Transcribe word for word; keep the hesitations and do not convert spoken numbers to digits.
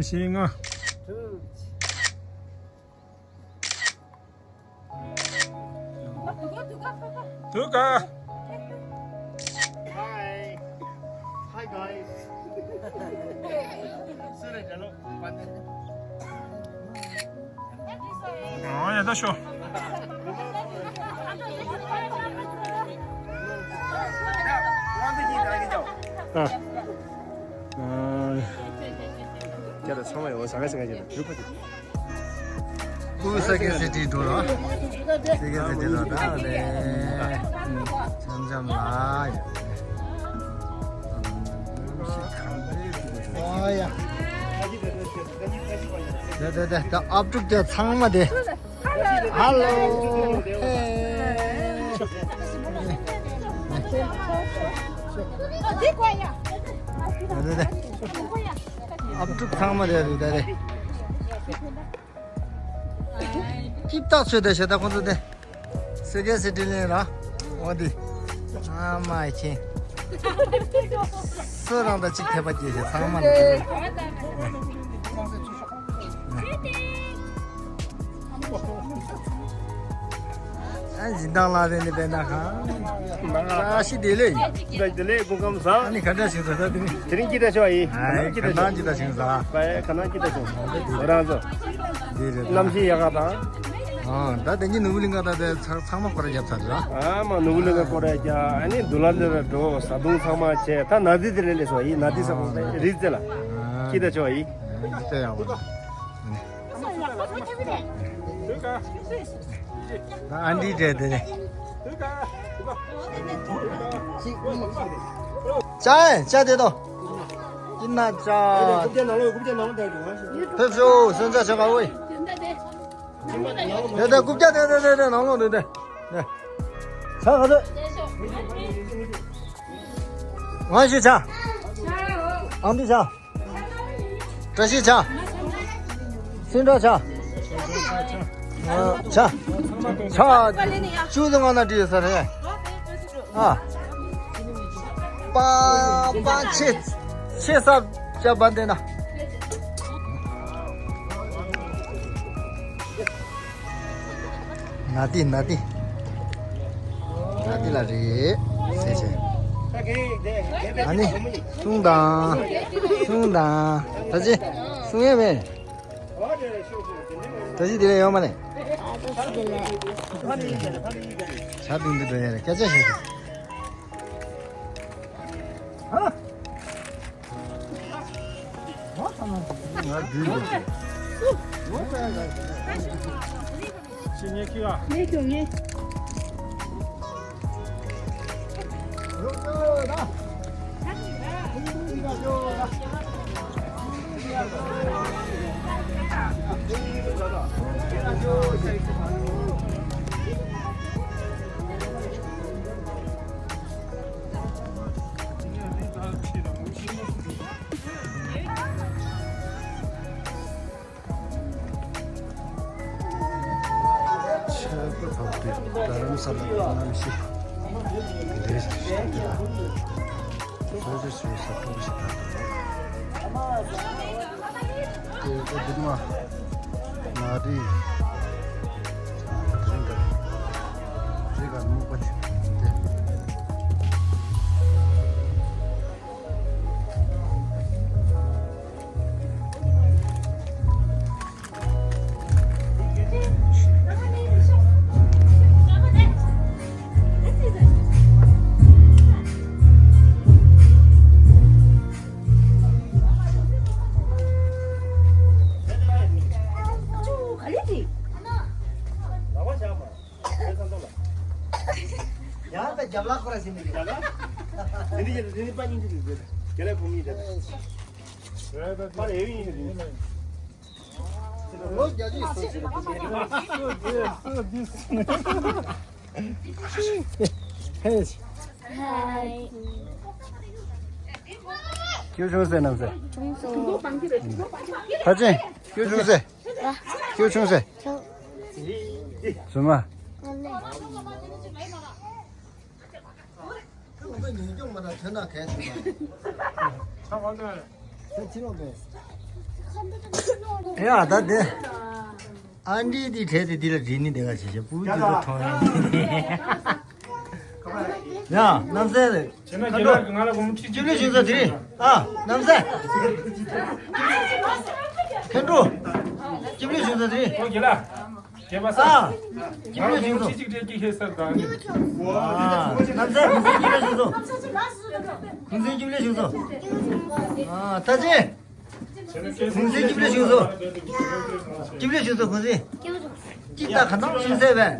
བཞི་ལྔ། དུག་ག Hi. Hi, guys. ཨ་ཡ་ད་ཤོ། ཨ། ཨ། ཁྱེད་རང་ཚང་མ་ཡོང་ས་ག་ས་ག་ཡིན་ན་རུ་ཁ་ཅིག་ཀུ་ས་ཀེ་སི་ཊི་འགྲོ་རོགས། ས་ཀེ་སི་ཊི་འགྲོ་ད་ལེ། འཆམ་འཆམ་ལ་ཡ། ཨོ་ཡ། དེ་དེ་དེ་ད་ཨབ་ཕྲུག་དེ་ཚང་མ་དེ། ཧ་ལོ། ཧེ། དེ་དེ་དེ། ཨབ་ཕྲུག་ཚང་མ་དེ་རེད་ད་རེད། ཀིབ་ཏག་ཚོད་དེ་ཞེ་ད་ཁོང་ཚོ་དེ། སེ་གེ་སེ་དྲི་ལེན་ར། འོ་དེ། ཨ་མ་ཁྱེད། སུ་རང་ད་ཅིག་ཐེབས་པ་སྐྱེས་ཤག་ཚང་མ་ལ་དེ། ཨ་སྦྱིན་བདག་ལགས་རེད་ནི་དཔེར་ན་གང་། བཀྲ་ཤིས་བདེ་ལེགས། བཀྲ་ཤིས་བདེ་ལེགས། སྐུ་ཁམས་བཟང་། ཨ་ནི་ག་འདྲ་ཞིག་བཟོ་ས་དེ་ནི། དེ་རིང་ཅི་འདྲ་ཤོག་ཡིན། ཨ་ནི་ག་འདྲ་ཅི་འདྲ་ཞིག་བཟོ། བའི་ཁ་ནང་ཅི་འདྲ་ཞིག་བཟོ་རང་ཚོ། འདི་རེད། གནམ་གཤིས་ཡག་ག་དང་། ཨ་ད་དེ་གཉིས་ནོར་བུ་གླིང་ག་ད་དེ་ཚང་ཚང་མ་སྐོར་ར་བརྒྱབ་ཚར་ར། ཨ་མ་ནོར་བུ་གླིང་ག་སྐོར་ར་རྒྱབ། ཨ་ནི་འདུ་ལ་ལེ་ར་འགྲོ། བཟའ་བཏུང་ཚང་མ་བྱས། ད་ན་དི་དེ་ལས་ལས་སོ་ཡིན། ན་དི་ས་ཁོང་རིག་ཚེ་ལ། ཅི་འདྲ་ཆོག་ཡིན། ཨ་ནི་ཅི་འདྲ་ཡག་པོ་འདུག་ཨ་འདི་འདྲ་དེ་རེད། ཅ་ཅ་དེ་དོ། ཅི་ན་ཅ། ཕེབས་ཤོག་སོན་ཆ་ཆ་ག་འོ། དེ་དེ་རྐུབ་བཀྱག་དེ་དེ་དེ་དེ་ནང་ལོགས་དེ་དེ། ཆ་ག་དེ། ང་ཞིག་ཆ། ཨང་འདི་ཆ། བཀྲ་ཤིས་ཆ། སེང་ཁྲ་ཆ། ཆ། ཆ། བཅུ་དང་ལྔ་ན་བྲིས་ཡོད་ས་རེད། ཨ། པ་པ་ཆེ་ཆེ་ས་ཅ་པ་འདི་ན། ན་ཏི་ན་ཏི། ན་ཏི་ལ་རེད་ཟེར་བྱས། ཨ་ནི་སྲུང་དང་། སྲུང་དང་། ད་ཅི་སྲུང་ཡས་མེད། ད་ཅི་དེ་ལས་ཡོང་མ་ནས། ཆ་དུང་དུ་འགྲོ་ཡ་རེད། སྐད་ཆ་བཤད་དུ། ང་བདུན་འདུག་ཅི་ཉེ་ཁི་ཨ། ཉེ་ཁྱོད་ཉེ། ཆར་པ་བབས་པའི་རྡ་རམ་ས་ལ་གནམ་གཤིས་དེ་འདྲའི་ཞིག་འདུག་ལ། སོ་སོ་སོའི་ས་སྤྲོ་པོ་ཞིག་དང་། དེ་ཨ་འདི་མ་ན་རི་དེ་རིང་ག་རི་ག་སྨུག་པ་དེ། ཡང་ད་རྒྱབ་ལ་ཁོ་ར་ཟིན་ནས་རྒྱབ་ལ། དེ་འདི་ཡིན་དེ་འདི་པ་ཉིན་གྱི་རེད། རྒྱ་ལ་ཁོ་མི་རེད། པ་རེ་ཡིན་རེད། ལོ་རྒྱ་ཇུས་སུ་ཧེ། ཁྱོད་ཆུང་སེ་ནམ་སེ། ཆུང་སོ། ཕ་ཆེན་ཁྱོད་ཆུང་སེ། ཁྱོད་ཆུང་སེ། ཆུང་། སུ་མ། ཁོང་ཚོ་ཉིན་སྐྱོང་མ་དང་ཐོན་ན་གས་ཟེར་བ། ད་ཕྱི་ལོགས་པས། ཡ་ད་དེ། ཨ་འདྲི་དེ་གྲས་དེ་དེ་ལ་རིག་ནི་དེ་ག་བྱེད་བྱེད་པུ་དེ་ལ་མཐོང་ཡ། ཡ་རྣམ་སྲས་ཁ་ཁྲོ། ཁྱེད་ལ་ང་ལ་སྒོར་མོ་ཁྲི་གཅིག་ལས་བྱུང་ས་དེ་རེད། ཨ་རྣམ་སྲས་ཁ་ཁྲོ། གཅིག་ལས་བྱུང་ས་དེ་རེད། ཨོ་རྒན་ལགས། རྒན་པ་ས། ཨ་གཅིག་ལས་བྱུང་ས། གཅིག་གཅིག་གཅིག་ཁེ་སར་དང་། ཨ་རྣམ་སྲས་གུང་སེང་གཅིག་ལས་བྱུང་སོང་། གུང་སེང་གཅིག་ལས་བྱུང་སོང་། ཨ་ད་ཅི། གུང་སེང་གཅིག་ལས་བྱུང་སོང་། གཅིག་ལས་བྱུང་སོང་གུང་སེང་། གཅིག་ད་ག་ནང་བྱུང་ཟེར་བས།